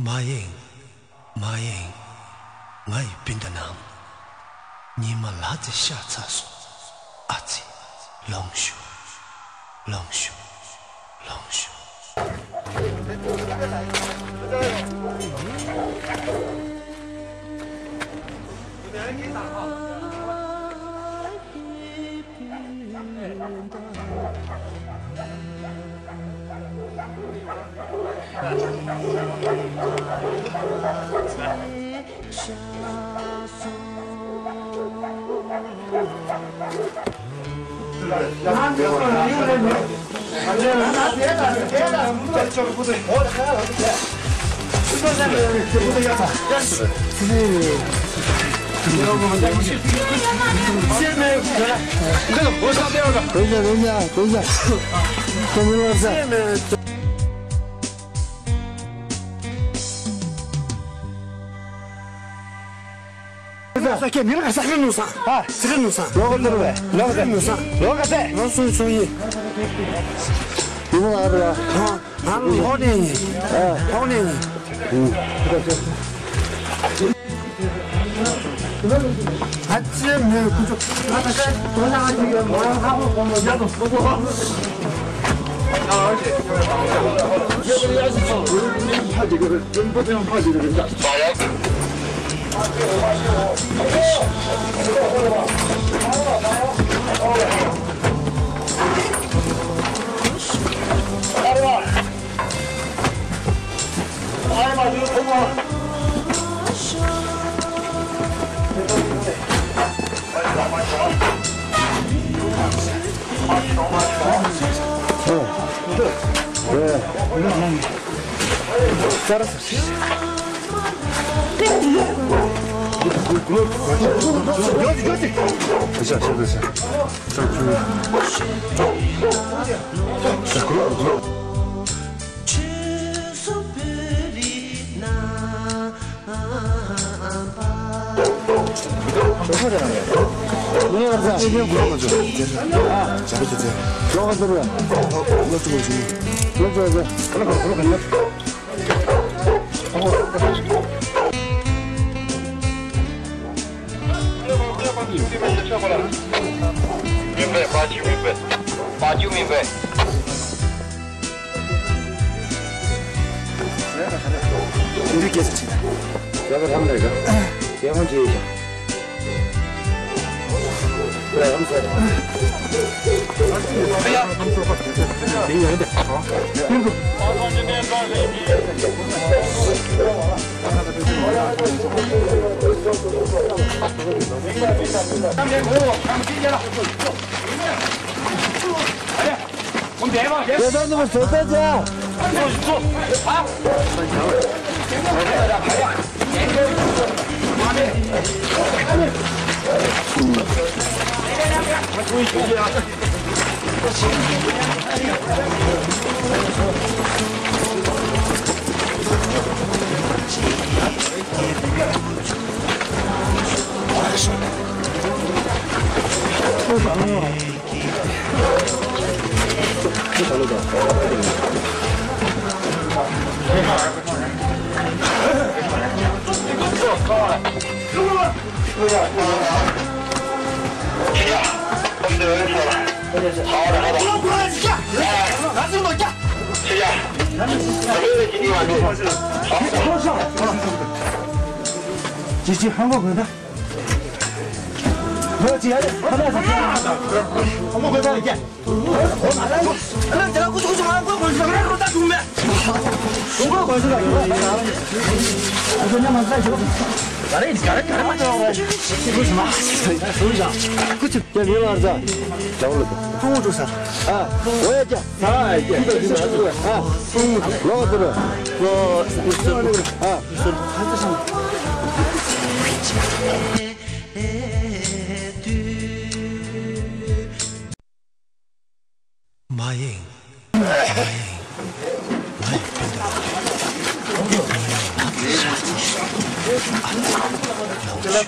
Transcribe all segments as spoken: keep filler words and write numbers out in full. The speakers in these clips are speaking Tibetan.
མ་ཡེངས། མ་ཡེངས། ང་ཡི་སྤུན་ཟླ་རྣམས། ཉི་མ་ལ་ཙི་ཤར་ཚར་སོང་། ཨ་ཙི། ལོངས་ཤོག་ལོངས་ཤོག་ལོངས་ཤོག་ས་ཁྱེད་མི་ལ་ས་ཁྱེད་ནུ་ས། ཨ། ས་ཁྱེད་ནུ་ས། ལོ་ག་ཚོད་རེད། ལོ་ག་ཚོད། ལོ་ག་ཚོད། ལོ་སུམ་ཅུ་སོ་གཉིས། ཡིན་ནོ་ཨ་རེད། ཧ། ཧ་ལོ་ཧོ་ནི། ཨ། ཧོ་ནི། ཨ་ཅེ་མེ་ཁུ་ཅོ། ཨ་ད་ཀ་དོ་ན་ཨ་ཅེ་ཡོད་མ་ཧ་ཧོ་གོ་མོ་ཡ་དོ་སོ་སོ། མིན་པས། པ་ཅུ་མིན་པས། པ་ཅུ་མིན་པས། འདི་སྐད་ཆ་ཆེ། ཡག་པོ་ཐམ་ལས་ཀ་ཡག་པོ་བྱས་ཤག་ཅི་ཅི་ཧང་གོ་གོ་ད། ལོ་ཅི་ཡ་ལེ་ཁ་ལ་ས་ཁ་ལ་ས་ཁ་མོ་གོ་ད་ལེ་ཀྱ། མ་ཡེངས། མ་ཡེངས། ང་ཡི་སྤུན་ཟླ།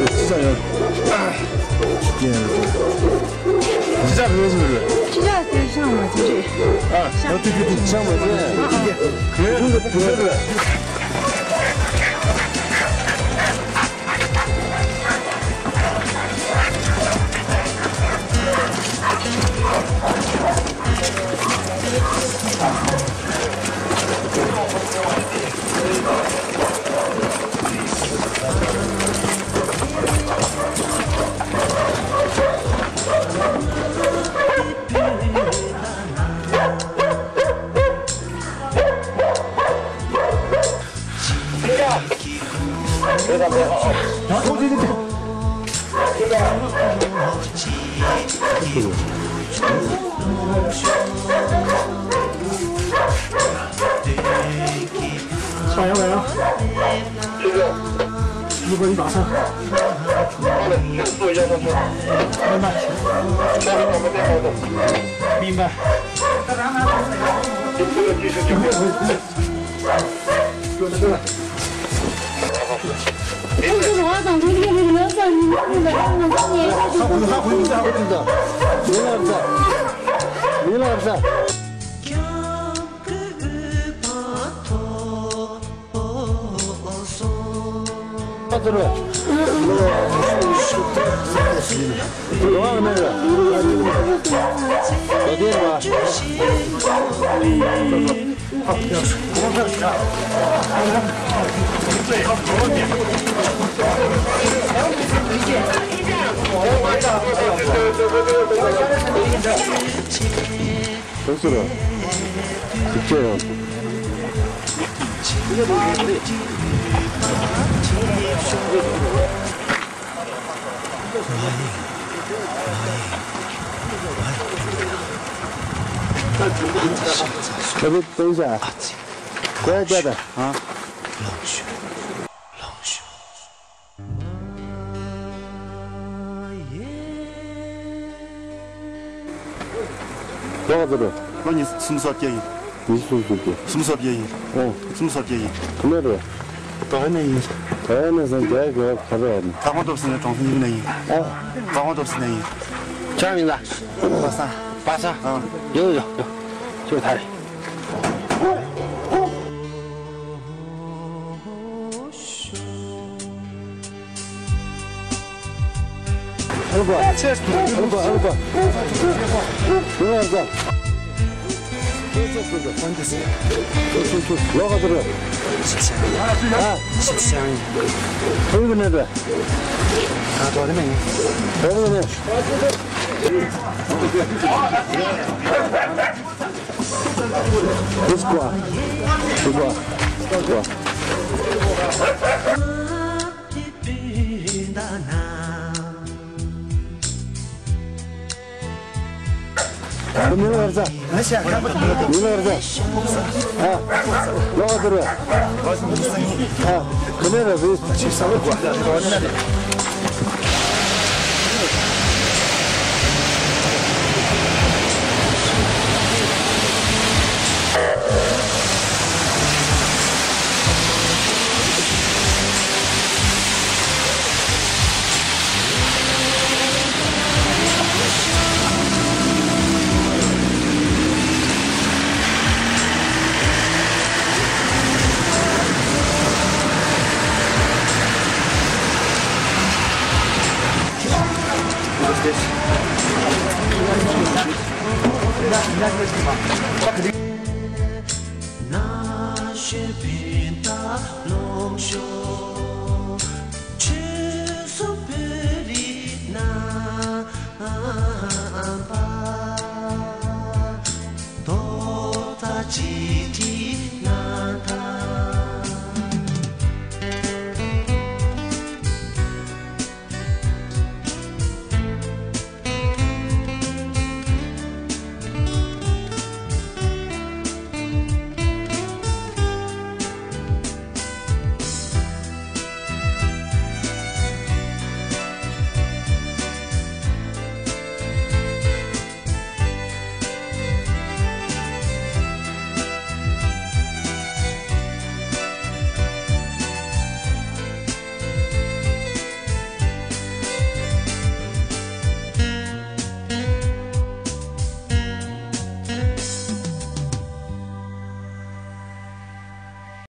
ཡོད། ཅི་ཆ་ཡོད། ཅི་ཆ་རེད་ཟེར་རེད། ཅི་ཆ་དེ་ཤང་མ་ཅི་རེད། ཨ། ཨ་ཏི་ཏི་ཏི་ཤང་མ་ཅི་རེད། ཨ་ཨ། ཁྱོད་ཀྱི་བུ་ཟེར་རེད། ཐུགས་སུ་རོ། ཐུགས་རྗེ་ཆེ། ཁ་བའི་སྟོན་ཤ། ཁོ་ཡ་བརྒྱ་དང་། ཨ། ལོག་ཟེར་རོ། ལོ་ཉི་སུམ་སོ་བརྒྱད་ཡིན། ཉི་སུམ་སོ་བརྒྱད། སུམ་སོ་བརྒྱད་ཡིན། ཨོ། སུམ་སོ་བརྒྱད་ཡིན། ཁོ་ན་རེད། ད་ཧ་ནས་ཡིན། ད་ཧ་ནས་སོང་རྒྱ་གི་བ་ག་རེ་ཡིན། ད་དགོང་སྟོབས་ཟིན་ནས་གྲོང་གསེབ་ཡིན་ན་ཡིན། ཨ། ད་དགོང་སྟོབས་ཟིན་ན་ཡིན། ཅང་ཡིན་ལ། པ་སངས། པ་སངས། ཨ། ཡོ་ཡོ་ཡོ། ཅོ་ཐར། ཨ་ལ་པ། ཨ་ལ་པ། ཨ་ལ་པ། ཨ་ལ་པ། ལོག་ག་ཚུར། ཨ། ཕ་ཡུལ་ག་ནས་རེད། ད་དོ་རེ་མེད། དོ་རེ་མེད། དེ་སྐོར། དེ་སྐོར། དེ་སྐོར། མི་ལ་རྩ། མི་ལ་རྩ། ཨ། ལོག་ག་ཚུར། ཨ། མི་ལ་རྩ།